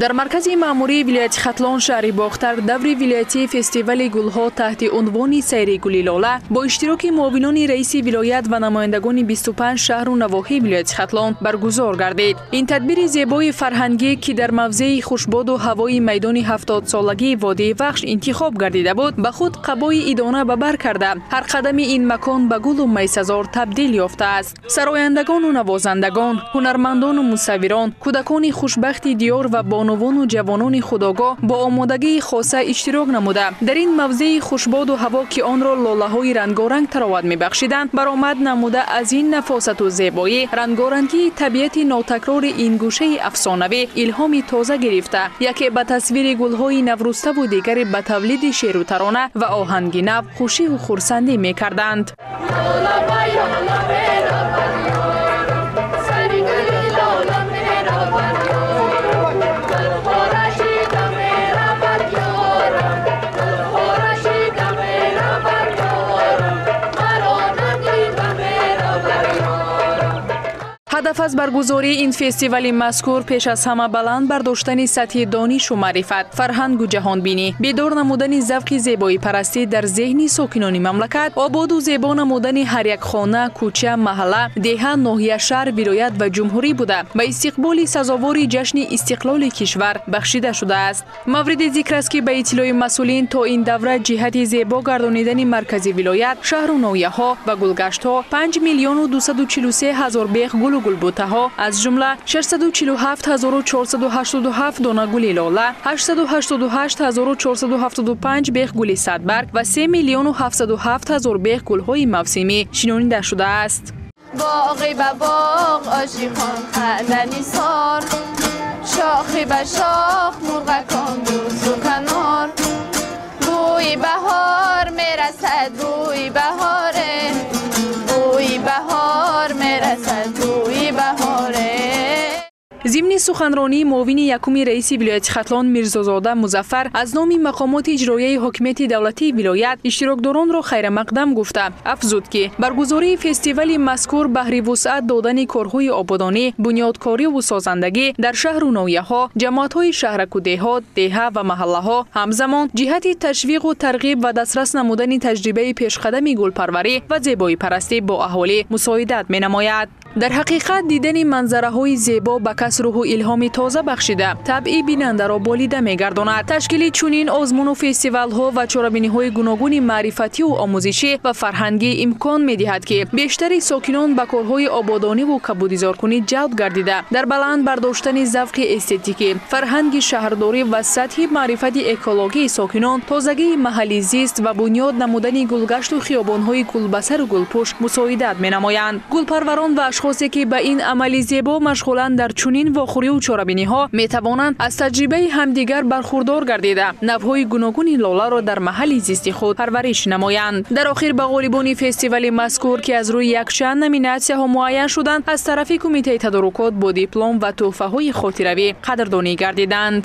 Дар маркази маъмурии вилояти Хатлон шаҳри Бохтар даври вилоятии фестивали гулҳо таҳти унвони сайри гули лола бо иштироки муовинони раиси вилоят ва намояндагони 25 шаҳру навоҳии вилояти Хатлон баргузор гардид. Ин тадбири зебои фарҳангӣ, ки дар мавзеи хушбоду ҳавои майдони 70-солагии водии Вахш интихоб гардида буд, ба худ қабои идона ба бар карда, ҳар қадами ин макон ба гулу майсазор табдил ёфтааст. Сарояндагону навозандагон, ҳунармандону мусаввирон, кӯдакони хушбахти диёр ва бонувону ҷавонони худогоҳ бо омодагии хоса иштирок намуда, дар ин мавзеи хушбоду ҳаво, ки онро лолаҳои рангоранг тароват мебахшиданд, баромад намуда, аз ин нафосату зебоӣ, рангорангии табиати нотакрори ин гӯшаи афсонавӣ илҳоми тоза гирифта, яке ба тасвири гулҳои навруставу дигаре ба тавлиди шеру тарона ва оҳанги нав хушиву хурсандӣ мекарданд. Ҳадаф аз баргузории ин фестивали мазкур пеш аз ҳама баланд бардоштани сатҳи донишу маърифат, фарҳангу ҷаҳонбинӣ, бедор намудани завқи зебоипарастӣ дар зеҳни сокинони мамлакат, ободу зебо намудани ҳар як хона, кӯча, маҳалла, деҳа, ноҳия, шаҳр, вилоят ва ҷумҳурӣ буда, ба истиқболи сазовори ҷашни истиқлоли кишвар бахшида шудааст. Мавриди зикр аст, ки ба иттилои масъулин то ин давра ҷиҳати зебо гардонидани маркази вилоят, шаҳру ноҳияҳо ва гулгаштҳо 5 243 000 бех гулу гулбутаҳо, аз ҷумла 647 487 дона гули лола, 888 475 бех гули садбарг ва 3 707 000 бех гулҳои мавсимӣ шинонида шудааст. Боғи ба боғ ошиқон ханда нисор, шохи ба шох мурғакон бӯсу канор, бӯи баҳор мерасад, бӯи баҳоре, бӯи баҳор мерасад, бӯи баҳоре. Зимни суханронии муовини якуми раиси вилояти Хатлон Мирзозода Музаффар аз номи мақомоти иҷроияи ҳокимияти давлатии вилоят иштирокдоронро хайрамақдам гуфта, афзуд, ки баргузории фестивали мазкур баҳри вусъат додани корҳои ободонӣ, бунёдкориву созандагӣ дар шаҳру ноҳияҳо, ҷамоатҳои шаҳраку деҳот, деҳа ва маҳаллаҳо, ҳамзамон ҷиҳати ташвиқу тарғиб ва дастрас намудани таҷрибаи пешқадами гулпарварӣ ва зебоипарастӣ бо аҳолӣ мусоидат менамояд. Дар ҳақиқат дидани манзараҳои зебо ба кас рӯҳу илҳоми тоза бахшида, табъи бинандаро болида мегардонад. Ташкили чунин озмуну фестивалҳо ва чорабиниҳои гуногуни маърифативу омӯзишӣ ва фарҳангӣ имкон медиҳад, ки бештари сокинон ба корҳои ободониву кабудизоркунӣ ҷалб гардида, дар баланд бардоштани завқи эстетикӣ, фарҳанги шаҳрдорӣ ва сатҳи маърифати экологии сокинон, тозагии маҳалли зист ва бунёд намудани гулгашту хиёбонҳои гулбасару гулпӯш мусоидат менамоянд. Гулпарварон ва ашхосе, ки ба ин амали зебо машғуланд, дар чунин вохӯриву чорабиниҳо метавонанд аз таҷрибаи ҳамдигар бархурдор гардида, навъҳои гуногуни лоларо дар маҳалли зисти худ парвариш намоянд. Дар охир ба ғолибони фестивали мазкур, ки аз рӯи якчанд номинатсияҳо муайян шуданд, аз тарафи кумитаи тадорукот бо диплом ва тӯҳфаҳои хотиравӣ қадрдонӣ гардиданд.